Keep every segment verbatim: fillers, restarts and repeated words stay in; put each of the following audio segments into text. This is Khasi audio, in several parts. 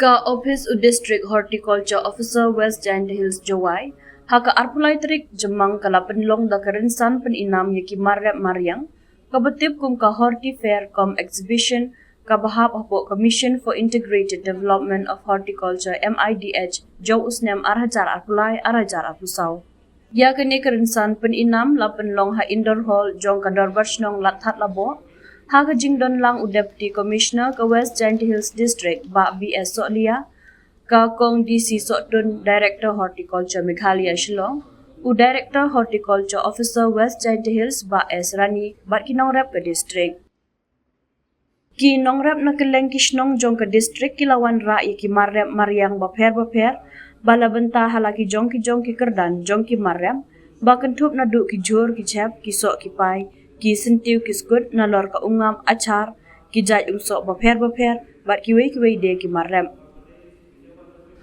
Ka Office u District Horticulture Officer West Jaintia Hills Jowai, ha ka arphew lai tarik Jymmang ka la pynlong da ka rynsan pyninam ïa ki mar rep mar riang, kaba tip kum ka Horti Fair cum Exhibition, kaba hap hapoh ka Mission for Integrated Development of Horticulture, M I D H, jong u snem ar hajar arphew lai, ar hajar arphew saw. Ïa kane ka rynsan pyninam la pynlong ha Indoor Hall jong ka Dorbar Shnong Ladthadlaboh, ha ka jingdon lang u Deputy Commissioner ka West Jaintia Hills District, Bah B S Sohliya, ka Kong D C Sohtun, Director Horticulture Meghalaya Shillong, u Director Horticulture Officer West Jaintia Hills, Bah S Rani, bad ki nongrep ka district. Ki nongrep na kylleng ki shnong jong ka district ki la wanrah ïa ki mar rep mar riang bapher bapher, ba la bynta ha la ki jong ki jong ki kyrdan jong ki mar rep, ba kynthup naduh ki jhur ki chep, ki soh ki pai, ki syntiew ki skut, nalor ka umngap, achar, ki jait umsoh bapher bapher, bad kiwei kiwei de ki mar rep.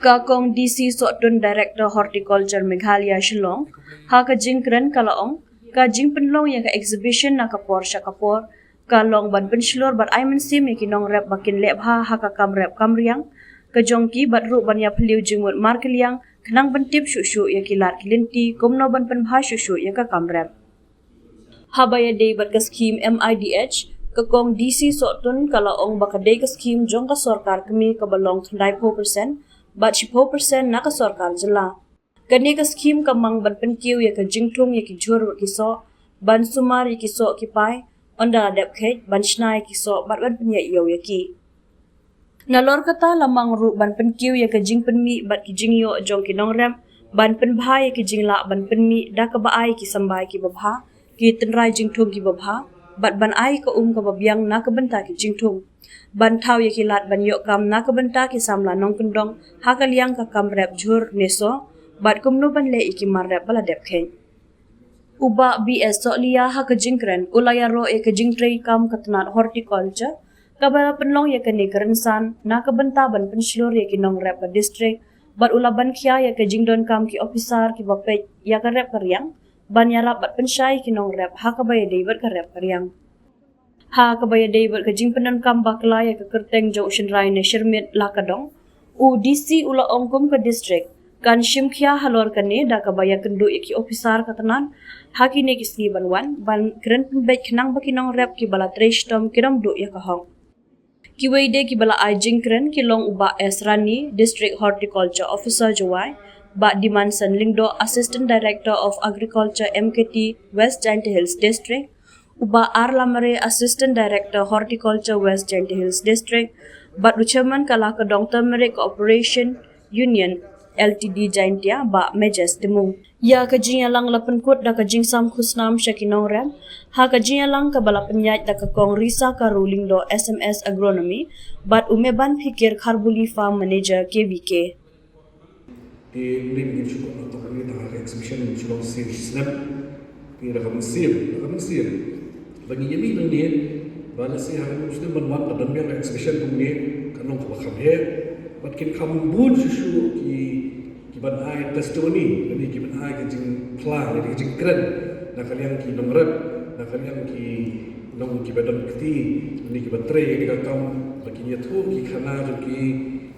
Ka Kong D C Sohtun, Director Horticulture Meghalaya Shillong, ha ka jingkren ka la ong, ka jingpynlong ïa ka exhibition na ka por sha ka por, ka long ban pynshlur bad ai mynsiem ïa ki nongrep ba kin leh bha ha ka kam rep kam riang ka jong ki, bad ruh ban ïa phylliew jingmut markylliang, khnang ban tip shuh shuh ïa ki lad ki lynti, kumno ban pynbha shuh shuh ïa ka kam rep. Haba ïadei bad ka skhim M I D H, ka Kong D C Sohtun ka la ong ba ka dei ka skhim jong ka sorkar kmie kaba long khyndai phew percent, bad shiphew percent na ka sorkar jylla. Kane ka skhim ka mang ban pynkiew ïa ka jingthung ïa ki jhur bad ki soh, ban sumar ïa ki soh ki pai, ynda la dep kheit, ban shna ïa ki soh, bad ban pynïaid ïew ïa ki. Nalor kata la mang ruh ban pynkiew ïa ka jingpynmih bad ki jingïoh jong ki nongrep, ban pynbha ïa ki jinglah ban pynmih da kaba ai ki sambai kiba bha, ki tynrai jingthung kiba bha, bad ban ai ka um kaba biang na ka bynta ki jingthung. Ban thaw ïa ki lad ban ïoh kam na ka bynta ki samla nongkyndong, ha ka liang ka kam rep jhur ne soh, bad kumno ban leh ïa ki mar rep ba la dep kheit. U Bah B S Sohliya ha ka jingkren, u la ïaroh ïa ka jingtrei kam ka tnat horticulture, kaba la pynlong ïa kane ka rynsan, na ka bynta ban pynshlur ïa ki nongrep ka district, bad u la ban khia ïa ka jingdonkam ki ophisar kiba peit ïa ka rep ka riang, ban ïarap bad pynshai ïa ki nongrep ha kaba ïadei bad ka rep ka riang. Ha kaba ïadei bad ka jingpyndonkam bakla ïa ka kyrteng jong u shynrai ne Shermit Lakadong, u D C u la ong kum ka district kan shim khia halor kane da kaba ïakynduh ïa ki ophisar ka tnat ha kine ki sngi ban wan, ban kren pynbeit khnang ba ki nongrep kiba la trei shitom kin ym duh ïa ka hok. Kiwei de kiba la ai jingkren ki long u Bah S Rani, District Horticulture Officer Jowai, Bah Dimanson Lyngdoh, Assistant Director of Agriculture, M K T, West Jaintia Hills District, u Bah R Lamare, Assistant Director Horticulture, West Jaintia Hills District, bad u Chairman ka Lakadong Turmeric Cooperation Union L T D Jaintia, Bah Mejes Dymung. Ïa ka jingïalang la pynkut da ka jingsam khusnam sha ki nongrep ha ka jingïalang kaba la pynïaid da ka Kong Risa Karu Lyngdoh, S M S Agronomy, bad u Meban Phikir Kharbuli, Farm Manager, K V K. Te ynda ngin shu kwah na ka exhibition ngin shu long sien shi snem. Te da ka mynsiem, da ka mynsiem ba ngi ïa mih nangne, ba lehse ha ka mynsiem ban wan ka don biang ka exhibition kumne, kan long kaba kham heh. Bad kin kham bun shuh shuh ki, ki ban ai testimony, lane ki ban ai ka jingphla, lane ka jingkren na ka liang ki nongrep, na ka liang ki nong kiba don kti, lane kiba trei ïa ka kam, ba kin ïathuh ki khana jong ki,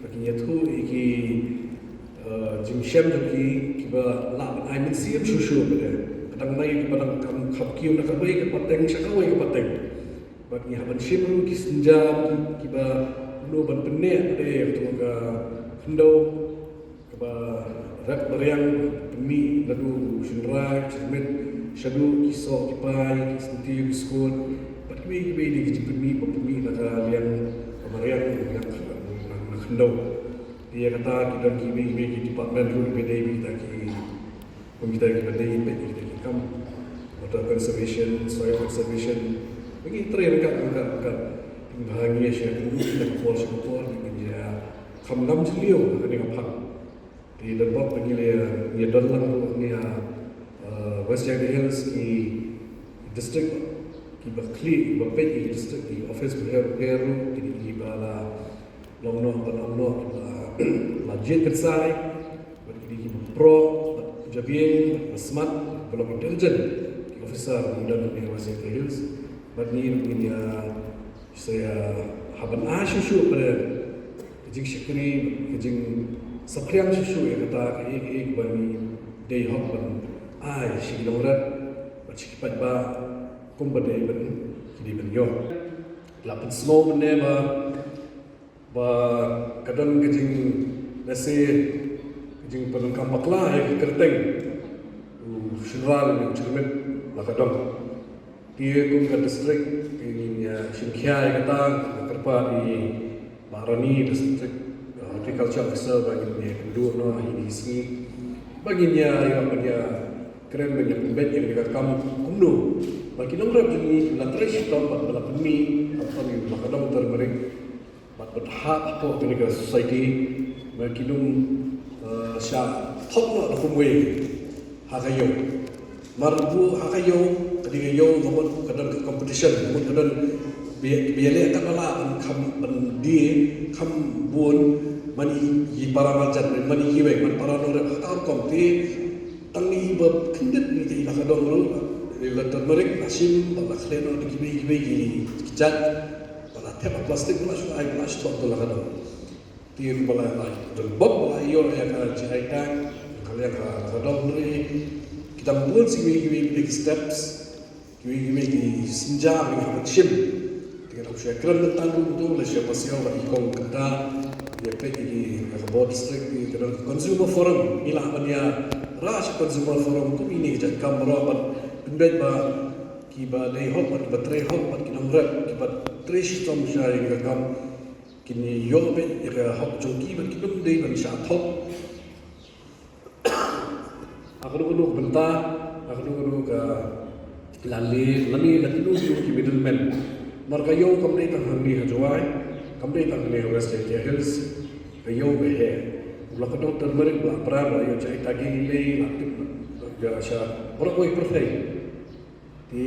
ba kin ïathuh ïa ki, eh, jingshem jong ki, kiba lah ban ai mynsiem shuh shuh pat de. Ka dang nai kiba dang kham, kham kiew na kawei ka pateng sha kawei ka pateng. Bad ngi hap ban shim ruh ki sienjam kiba kumno ban pynneh pat de ïa katu ka khyndew kaba rep ba riang, pynmih naduh u shynrai, u shyrmit, shaduh ki soh ki pai, ki syntiew, ki skut, bad kiwei kiwei de ki jingpynmih ba pynmih na ka liang ba mariang, na ka liang na khyndew. Te ïa kata ki don kiwei kiwei ki department ruh kiba dei bad kita ki, kum kita kiba dei bad kita ki kam water conservation, soil conservation. Ba ngi trei ryngkat ryngkat ryngkat. Ba ngi ïa shim ki por sha ki por, ba ngi ïa kham ngam jylliew ha kane ka phang. Te don bok ba ngi la ïa, ngi don lang ruh ngi ïa, eh, West Jaintia Hills ki district kiba khlieh, kiba peit ki district, ki office bapher bapher ruh, kine kiba la long noh, ban long noh, kiba la jied kynsai, bad kine kiba proh, bad jabieng, bad smat, ba long intelligent ki officer ngi don ha West Jaintia Hills. Bad ngi ruh ngin ïa, sa ïa hap ban ai shuh shuh pat de Ka jingshakri, ka jingsaphriang shuh shuh ïa kata kaei kaei ba ngi dei hok ban ai sha ki nongrep bad sha ki paidbah kumba dei ban, ki dei ban ïoh. La pynsngew mynne ba, ba ka don ka jing, lehse, ka jingpyndonkam bakla ïa ka kyrteng u shynrang ne u jyrmit, la ka don. Te kum ka district, ngin ïa shim khia ïa kata, nga kyrpad ïa i Bah Rani, District Horticulture Officer, ba ngin ïa kynduh noh ha kine ki sngi. Ba ngin ïa, ïa, ba ngin ïa kren, ba ngin ïa pynbeit ïa kane ka kam kumno ba ki nongrep jong ngi ki la trei shitom bad ba la pynmih, khamtam ïa u Lakadong Turmeric. Bad ban hap hapoh kane ka society, ba kin ym, eh, shah thok noh da kumwei ha ka ïew. Namar ba ha ka ïew, ka dei ka ïew, ka mut ka don ka competition, ka mut ka don ba ïa, ba ïaleh katba lah ban kham, ban die kham bun mane i para marjan, mane iwei, mane para nongrep, ha ka rukom te tang i ba khyndiat ne i Lakadong ruh, i la Turmeric, la shim bad la khleh noh da kiwei kiwei ki jait. Ba la thep ha plastik, ba la shu ai, ba la shu thok ha u Lakadong. Te ba la, la don bok, ba la ïoh ïa ka G I tag, ka liang ka Lakadong ruh. Ki dang bun shuh kiwei kiwei ki steps, kiwei kiwei ki sienjam kiba hap ban shim. Te nga dang shu ïakren tang ruh, to la shu pasiaw bad i kong kynta, ïa peit ïa ki, ïa ka bor district, ïa ka don consumer forum, ngi lah ban ïa rah sha consumer forum kum ine ki jait kam baroh ban pynbeit ba kiba dei hok bad kiba trei hok bad ki nongrep kiba trei shitom sha ïa ka kam, kin ïoh beit ïa ka hok jong ki bad kin ym dei ban shah thok. Ha kano kano ka bynta, ha kano kano ka lane, lane la kino kino ki middleman. Namar ka ïew kam dei tang hangne ha Jowai, kam dei tang hangne ha West Jaintia Hills, ka ïew ka heh. U Lakadong Turmeric ba la pran, la ïoh jai tagi lei, la tip, la sha baroh kawei pyrthei. Te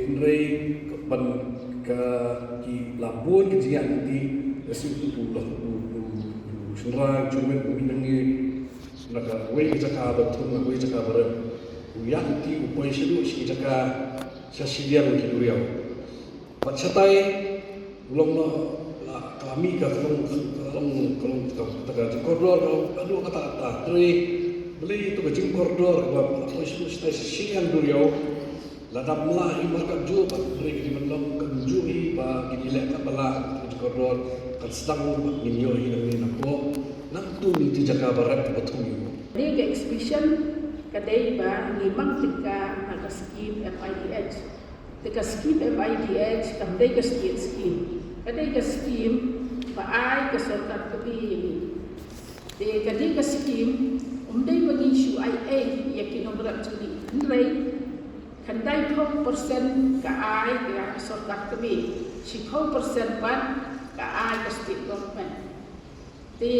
hynrei ban ka, ki la bun ki jingïaid lynti, lehse u, u, u, u shynrang jyrmit u mih nangne na kawei ka jaka ba thung, na kawei ka jaka ba rep. U ïaid lynti u poi shaduh shi jaka sha shiliang ki duriaw. Bad shatai u long noh, la ka la mih ka, ka long, ka long, ka long, ka long, ka long jingkordor, ka long, aduh kata kata. Hynrei balei to ka jingkordor kaba la poi shaduh shatai sha shiliang duriaw. Lada ym lah hi markatjuh bad hynrei ka dei ban long kumjuh hi ba kin ïaleh katba lah ka jingkordor, kan sdang bad ngin ïoh hi nangne napoh, nangtu nangtu jaka ba rep ba thung ïa u. Kane ka exhibition ka dei ba ngi mang tyngka ha ka scheme M I D H. Te ka scheme M I D H kam dei ka state scheme. Ka dei ka scheme ba ai ka sorkar kmie ïa ngi. Te ka dei ka scheme, ym dei ba ngi shu ai ei ïa ki nongrep jong ngi. Hynrei khyndai phew percent ka ai ka sorkar kmie, shiphew percent pat ka ai ka state government. Te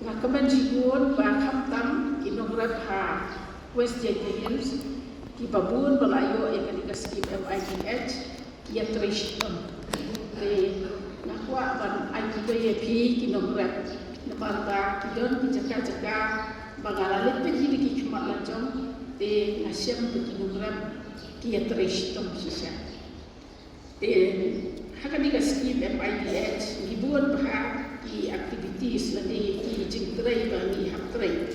nga kmen shibun ba khamtam ki nongrep ha West Jaintia Hills kiba bun ba la ïoh ïa kane ka scheme M I D H, ki ïatrei shitom. Te nga kwah ban ai khublei ïa phi ki nongrep namar ba ki don ki jaka jaka ba nga la leit peit ïa ki khmat la jong, te nga shem ba ki nongrep ki ïatrei shitom shisha. Te ha kane ka scheme M I D H ngi bun bha ki activities lane ki jingtrei ba ngi hap trei.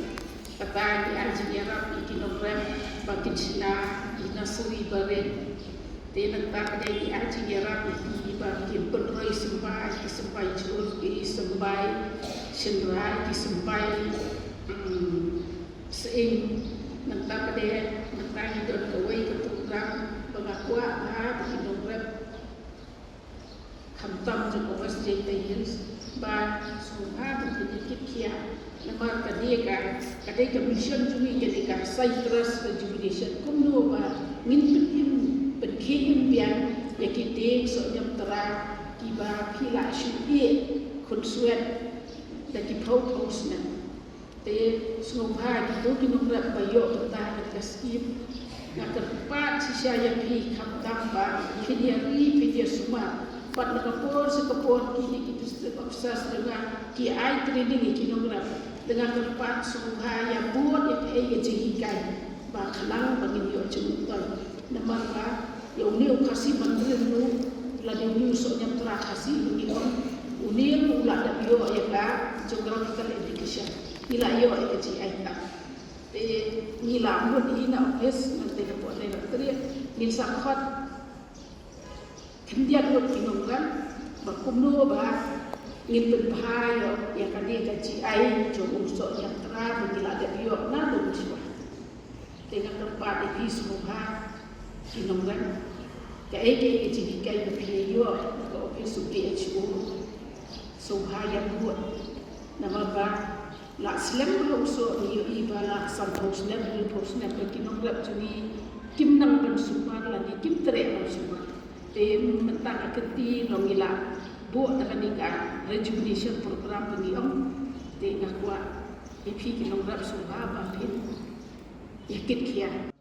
Kata ngi ai jingïarap ïa ki nongrep ba kin shna ïa ki nursery barit. Te nangta pat ngi ai jingïarap ïa ki ba kin pynroi symbai, ki symbai jhur, ki symbai shynrai, ki symbai, mm, sying. Nangta pat, nangta ngi don kawei ka program ba nga kwah ba ki nongrep khamtam jong ka West Jaintia Hills ba sngewbha ban pynïakit khia. Namar ka dei ka, ka dei ka mission jong ngi kane ka citrus rejuvenation. Kumno ba ngin pynim, pynkhie im biang ïa ki dieng sohñiamtra kiba phi lah shu ïeh khunswet da ki phew phew snem. Te sngewbha kito ki nongrep ba ïoh bynta ha ka scheme. Nga kyrpad shisha ïa phi khamtam ba phin ïa ri, phin ïa sumar. Bad na ka por sha ka por kine ki district officers jong nga ki ai training ïa ki nongrep. Te nga kyrpad sngewbha ïa bud ïa kaei ka jinghikai ba khnang ba ngin ïoh jingmyntoi. Namar ba ïa une u Khasi mynta ruh lane une u sohñiamtra Khasi ba ngi ong u Ni u la dep ïoh ïa ka geographical indication. Ngi la ïoh ïa ka G I tang. Te ngi la mut hi na office ngan te ka por te la triak. Ngin sa khot khyndiat ngut ki nongrep ba kumno ba ngin pynbha ïa, ïa kane ka G I jong u soh ïatrei ba ngi la dep ïoh na Longshuwa. Te nga kyrpad ïa phi sngewbha ki nongrep, kaei kaei ka jinghikai ba phi ïoh na ka office u D H O, sngewbha ïa ngut. Namar ba la slem bha u soh, ngi ïohi ba la sanphew snem, hynriewphew snem ba ki nongrep jong ngi kim nang ban sumar lane kim treh ban sumar. Te mynta ka kynti long ngi la buh da kane ka rejuvenation program ba ngi ong. Te nga kwah ïa phi ki nongrep sngewbha ba phin ïa kit khia.